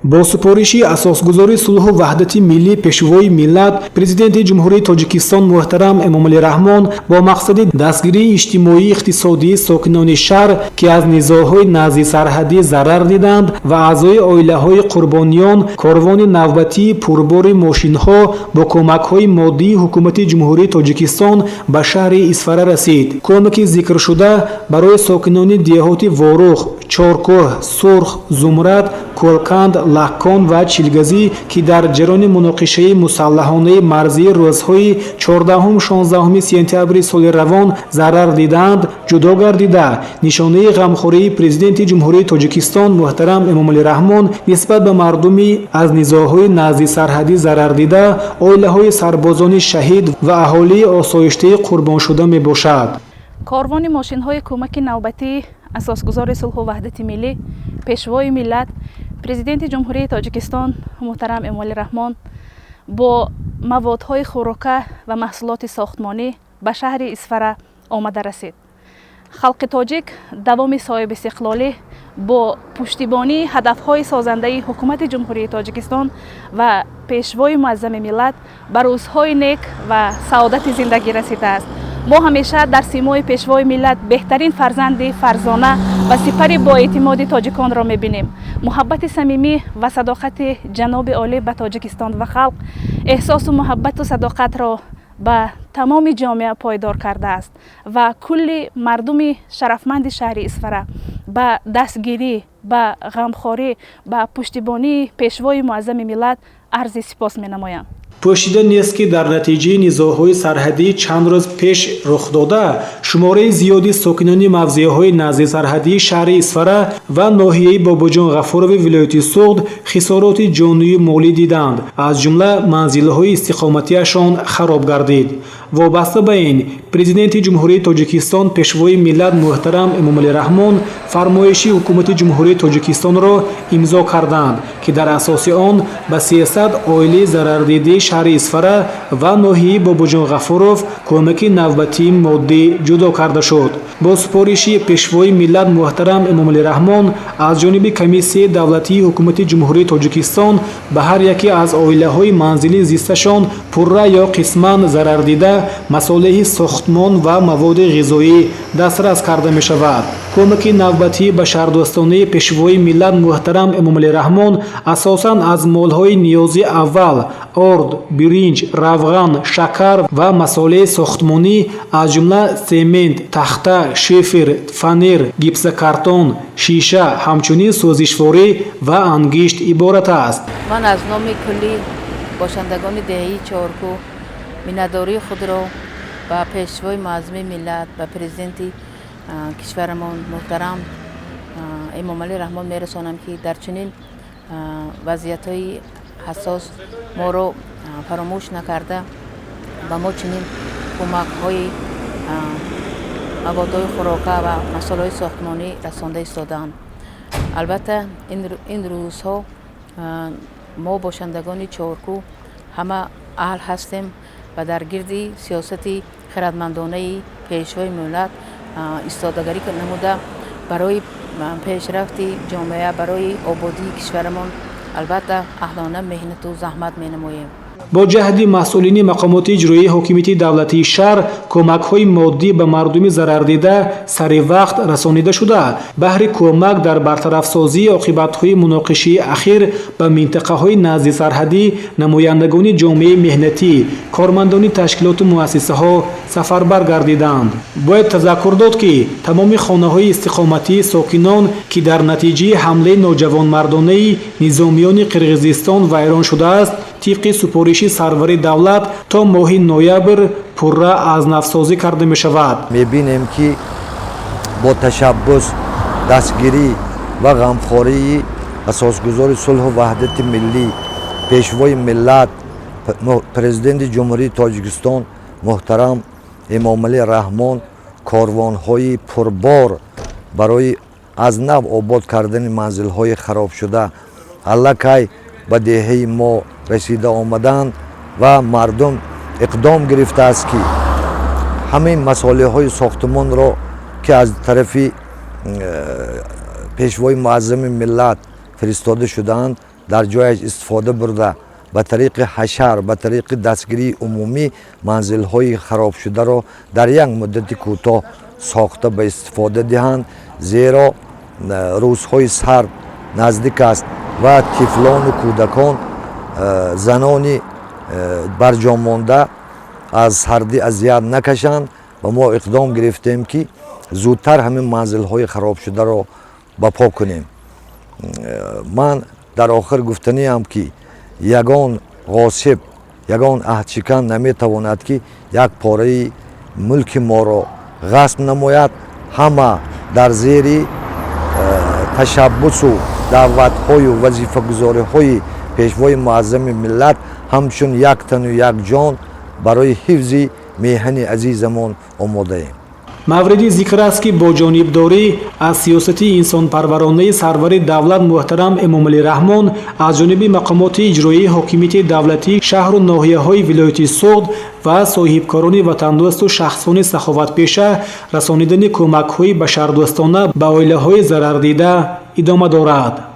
Бо супориши асосгузори сулҳу ваҳдати миллӣ, Пешвои миллат, Президенти Ҷумҳурии Тоҷикистон муҳтарам Эмомалӣ Раҳмон бо мақсади дастгирии иҷтимоии иқтисодии сокинони шаҳр, ки аз низоъҳои наздисарҳадӣ зарар диданд, ва аъзои оилаҳои қурбониён, корвони навбатии пурбори мошинҳо бо кӯмакҳои моддии Ҳукумати Ҷумҳурии Тоҷикистон ба шаҳри Исфара расид. Кӯмаки зикршуда барои сокинони деҳоти Ворух, Чоркӯҳ, Сурх, Зумрад, Кӯлканд, Лаккон ва Чилгазӣ, ки дар ҷараёни муноқишаи мусаллаҳонаи марзии рӯзҳои 14-16 сентябри соли равон зарар дидаанд, ҷудо гардида, нишонаи ғамхории Президенти Ҷумҳурии Тоҷикистон муҳтарам Эмомалӣ Раҳмон нисбат ба мардуми аз низоъҳои наздисарҳадӣ зарардида, оилаҳои сарбозони шаҳид ва аҳолии осоиштаи қурбоншуда мебошад. Корвони мошинҳои кӯмаки навбатии асосгузори сулҳу ваҳдати миллӣ, Пешвои миллат, Президенти Ҷумҳурии Тоҷикистон муҳтарам Эмомалӣ Раҳмон бо маводҳои хӯрока ва маҳсулоти сохтмонӣ ба шаҳри Исфара омада расид. Халқи тоҷик давоми соҳибистиқлолӣ бо пуштибонии ҳадафҳои созандаи Ҳукумати Ҷумҳурии Тоҷикистон ва Пешвои муаззами миллат ба рӯзҳои нек ва саодати зиндагӣ расидааст. Мо ҳамеша дар симои Пешвои миллат беҳтарин фарзанди фарзона ва сипари боэътимоди тоҷиконро мебинем. Муҳаббати самимӣ ва садоқати ҷаноби олӣ ба Тоҷикистон ва халқ эҳсосу муҳаббату садоқатро ба тамоми ҷомеа пойдор кардааст ва кулли мардуми шарафманди шаҳри Исфара ба дастгирӣ, ба ғамхорӣ, ба пуштибонии Пешвои муаззами миллат арзи сипос менамоям. Пӯшида нест, ки дар натиҷаи низоъҳои сарҳадии чанд рӯз пеш рухдода, шумораи зиёди сокинони мавзеъҳои наздисарҳадии шаҳри Исфара ва ноҳияи Бобоҷон Ғафурови вилояти Суғд хисороти ҷонию молӣ диданд, аз ҷумла манзилҳои истиқоматиашон хароб гардид. Вобаста ба ин, Президенти Ҷумҳурии Тоҷикистон, Пешвои миллат муҳтарам Эмомалӣ Раҳмон фармоиши Ҳукумати Ҷумҳурии Тоҷикистонро имзо карданд, ки дар асоси он ба 300 оилаи зарардидаи шаҳри Исфара ва ноҳияи Бобоҷон Ғафуров кӯмаки навбатии моддӣ ҷудо карда шуд. Бо супориши Пешвои миллат муҳтарам Эмомалӣ Раҳмон аз ҷониби Комиссияи давлатии Ҳукумати Ҷумҳурии Тоҷикистон ба ҳар яке аз оилаҳои манзили зисташон пурра ё қисман зарардида масолеҳи сохтмон ва маводи ғизоӣ дастрас карда мешавад. Кӯмаки навбатии башардӯстонаи Пешвои миллат муҳтарам Эмомалӣ Раҳмон асосан аз молҳои ниёзи аввал: орд, биринҷ, равған, шакар ва масолеҳи сохтмонӣ, аз ҷумла семент, тахта, шифер, фанер, гипсокартон, шиша, ҳамчунин сӯзишворӣ ва ангишт иборат аст. Ман аз номи кулли бошандагони деҳаи Чоркӯҳ миннатдории худро ба Пешвои муаззами миллат, ба Президенти кишварамон муҳтарам Эмомалӣ Раҳмон мерасонам, ки дар чунин вазъиятҳои ҳассос моро фаромӯш накарда, ба мо чунин кӯмакҳои маводҳои хӯрока ва масолеҳои сохтмонӣ расонда истодаанд. Албатта, ин рӯзҳо мо, бошандагони Чоркӯҳ, ҳама аҳл ҳастем ва дар гирди сиёсати хирадмандонаи Пешвои миллат истодагарӣ намуда, барои пешрафти ҷомеа, барои ободии кишварамон, албатта, аҳлона меҳнату заҳмат менамоем. Бо ҷаҳди масъулини мақомоти иҷроии ҳокимияти давлатии шаҳр кӯмакҳои моддӣ ба мардуми зарардида сари вақт расонида шуда, баҳри кӯмак дар бартарафсозии оқибатҳои муноқишаи ахир ба минтақаҳои наздисарҳадӣ намояндагони ҷомеаи меҳнатӣ, кормандони ташкилоту муассисаҳо сафарбар гардиданд. Бояд тазаккур дод, ки тамоми хонаҳои истиқоматии сокинон, ки дар натиҷаи ҳамлаи ноҷавонмардонаи низомиёни Қирғизистон вайрон шудааст, тибқи супориши сарвари давлат то моҳи ноябр пурра аз навсозӣ карда мешавад. Мебинем, ки бо ташаббус, дастгирӣ ва ғамхории асосгузори сулҳу ваҳдати миллӣ, Пешвои миллат, Президенти Ҷумҳурии Тоҷикистон муҳтарам Эмомалӣ Раҳмон корвонҳои пурбор барои аз нав обод кардани манзилҳои харобшуда аллакай ба деҳаи мо расида омаданд ва мардум иқдом гирифтааст, ки ҳамин масолеҳҳои сохтмонро, ки аз тарафи Пешвои муаззами миллат фиристода шудаанд, Дар ҷояш истифода бурда, ба тариқи ҳашар, ба тариқи дастгирии умумӣ манзилҳои харобшударо дар як муддати кӯтоҳ сохта ба истифода диҳанд, зеро рӯзҳои сард наздик аст ва тифлону кӯдакон, занони барҷомонда аз сардӣ азият накашанд. Ва мо иқдом гирифтем, ки зудтар ҳамин манзилҳои харобшударо ба по кунем. Ман дар охир гуфтаниам, ки ягон ғосиб, ягон аҳдшикан наметавонад, ки як пораи мулки моро ғасб намояд. Ҳама дар зери ташаббусу даъватҳою вазифагузориҳои Пешвои муаззами миллат ҳамчун як тану як ҷон барои ҳифзи меҳани азизамон омодаем. Мавриди зикр аст, ки бо ҷонибдорӣ аз сиёсати инсонпарваронаи сарвари давлат муҳтарам Эмомалӣ Раҳмон аз ҷониби мақомоти иҷроии ҳокимияти давлатии шаҳру ноҳияҳои вилояти Суғд ва соҳибкорони ватандӯсту шахсони саховатпеша расонидани кӯмакҳои башардӯстона ба оилаҳои зарардида идома дорад.